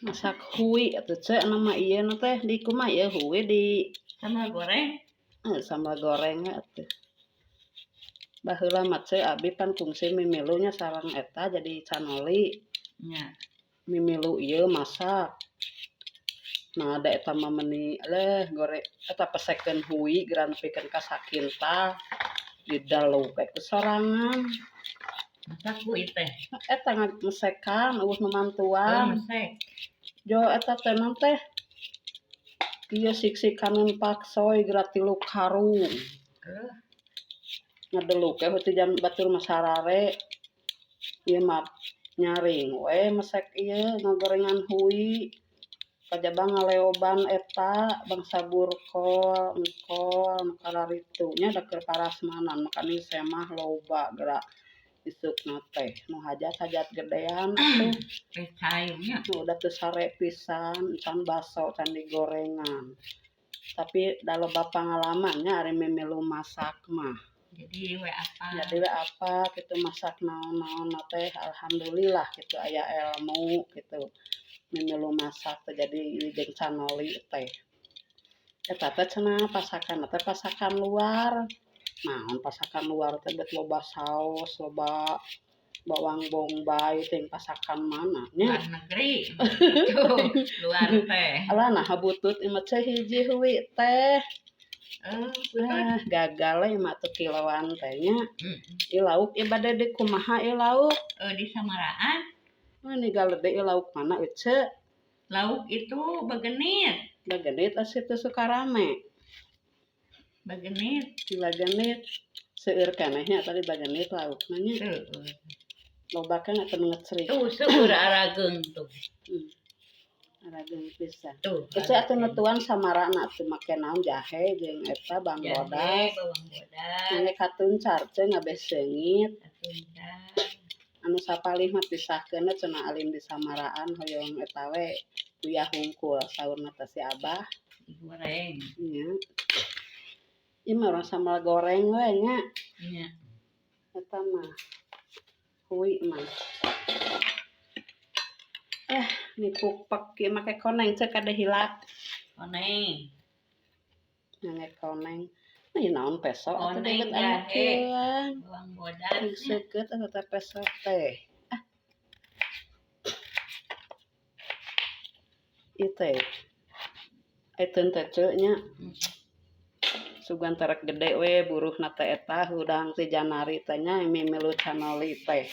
Masak hui atuh, Ce, nama ieu na teh di kumaha ieu hui di Sambal goreng. Sambal goreng we atuh. Baheula mah, Ce, abi pan kungsi mimilu nya sareng eta jadi canoli. Nya. Mimilu ieu masak. Nah, da eta mah meuni leh goreng eta pesekeun hui geura nepikeun ka sakintal dideluk we ku sorangan. Masak bu teh. Eta mesekan euweuh nu Oh, mantuan. Mesek. Jo eta teh naon teh? Ieu sik-sikaneun paksoy geura 3 karung. Ngadeluk we ti jam batur mah sarare. Ieu mah nyaring we mesek ieu ngagorengan hui. Kajaba ngaleoban eta bangsa burkol, engkol, nu kararitu nya da keur parasmanan makana semah loba geura isukna teh nu hajat-hajat gedean atuh. Teh cai nya. Nu udah teu sare pisan, can baso can digorengan. Tapi da loba pangalaman nya ari mimilu masak mah. Jadi we apa? Jadi we apa kitu masak naon-naon teh, alhamdulillah kitu aya ilmu kitu. Mimilu masak teh jadi jeung canoli teh. Eta teh cenah pasakan teh pasakan luar. Naon pasakan luar teh bet loba saos, loba bawang bombay teh pasakan mana nya. Luar negeri. Tuh, luar teh. Alah, nah butut ieu mah, teh hiji hui teh. Butut. Ah, gagal we mah tuh kiloan teh nya. Ieu lauk ieu bade di kumaha ieu lauk? Di Samaraan. Ini galede ieu lauk mana ece? Lauk itu bagenit. Bagenit asa teu Sukarame. Bagenit. Di bagenit. Seueur keneh nya tadi bagenit laukna nya. Seueur. Loba kan atuh nu ngecrik. Tuh seueur arageung tuh. Arageung pisan. Tuh. Ece atuh nutuan samarana atuh make naon, jahe jeung eta bawang Jahe, bodas. Bawang bodas. Nangge katuncar, Ce, ngabeh seungit. Katuncar. Anu sapalih mah pisahkeun cenah alim di samaraan hoyong eta we uyah hungkul saurna teh si Abah. Goreng. Nya. Ieu mah urang sambal goreng we nya. Nya. Eta mah. Hui mah. Nipuk pek ieu make koneng, ceuk, kade hilap. Koneng. Ngange koneng. Nah, ieu naon peso atuh Koneng, deukeut anu jahe. Kieuan. Bawang bodas nya. Seukeut atuh teh peso teh. Ah. Ieu teh. Aiteun teh, Ceu, nya. Sugan teh rek gede we buruhna teh eta hudang ti janari teh nya mimilu canoli teh.